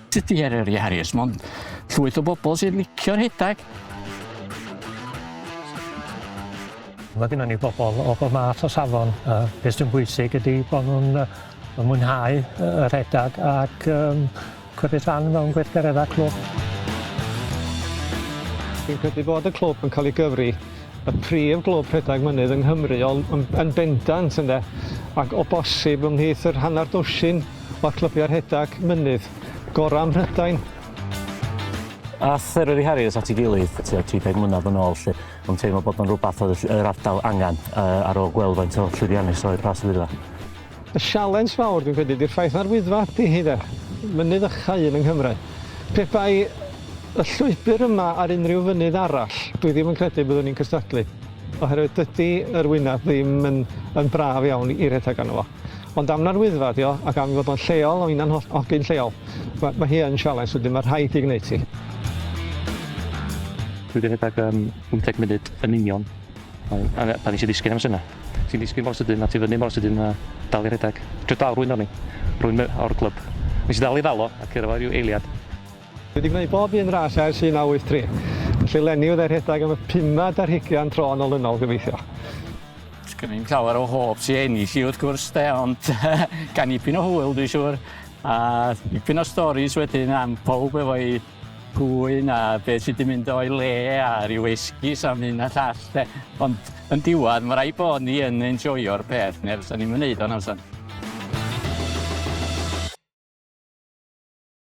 Tydi Eryri Harries, mond llwyth o bobl sy'n licio rhedeg. Mae gennon ni bobl o bob math o safon. Uh, beth sy'n bwysig ydy bod nhw'n uh, mwynhau y rhedeg ac um, cymryd rhan mewn gweithgareddau clwb. Dwi'n credu bod y clwb yn cael ei gyfri y prif glwb rhedeg mynydd yng Nghymru yn, yn bendant ynde, ac o bosib ymhlith yr hanner dwsin o'r clybiau rhedeg mynydd gorau ym Mhrydain. Ath Eryri Harriers at ei gilydd tua 30 mlynedd yn ôl 'lly, ond teimlo bod o'n rhywbeth oedd yr ardal angen uh, ar ôl gweld faint o llwyddiannus oedd Ras y Wyddfa. Y sialens fawr dwi'n credu 'di'r ffaith na'r Wyddfa ydi hi de, mynydd ucha un yng Nghymru. Pe bai y llwybr yma ar unrhyw fynydd arall, dwi ddim yn credu byddwn ni'n cystadlu, oherwydd dydy yr wyneb ddim yn, yn braf iawn i rhedeg arno fo. Ond am na'r Wyddfa 'di o, ac am 'i fod o'n lleol, o inna'n hogyn lleol, ma' ma' hi yn sialens wedyn ma' rhaid 'i gneud hi. Dwi 'di rhedeg yym 80 munud yn union. A a pan nes i ddisgyn am syna. Ti'n disgyn mor sydyn a ti fyny mor sydyn a dal i rhedeg. Trio dal rywun o'n i. Rywun me- o'r clwb. Nes i ddal i ddal o a curo fo ryw eiliad. Dwi 'di gwneud bob un ras ers 1983. Felly 'leni fyddai rhedeg am y pumed ar hugian tro yn olynol gobeithio. Sgynna i'm llawer o hopes i ennill hi wrth gwrs 'de ond gawn nipyn o hwyl dwi siŵr a dipyn o storis wedyn am powb efo'i gŵyn a beth sy 'di mynd o'i le a ryw esgus am hyn a llall 'de ond yn diwadd ma' raid bod ni yn enjoio'r peth ne' fysan ni'm yn neud o na fysan?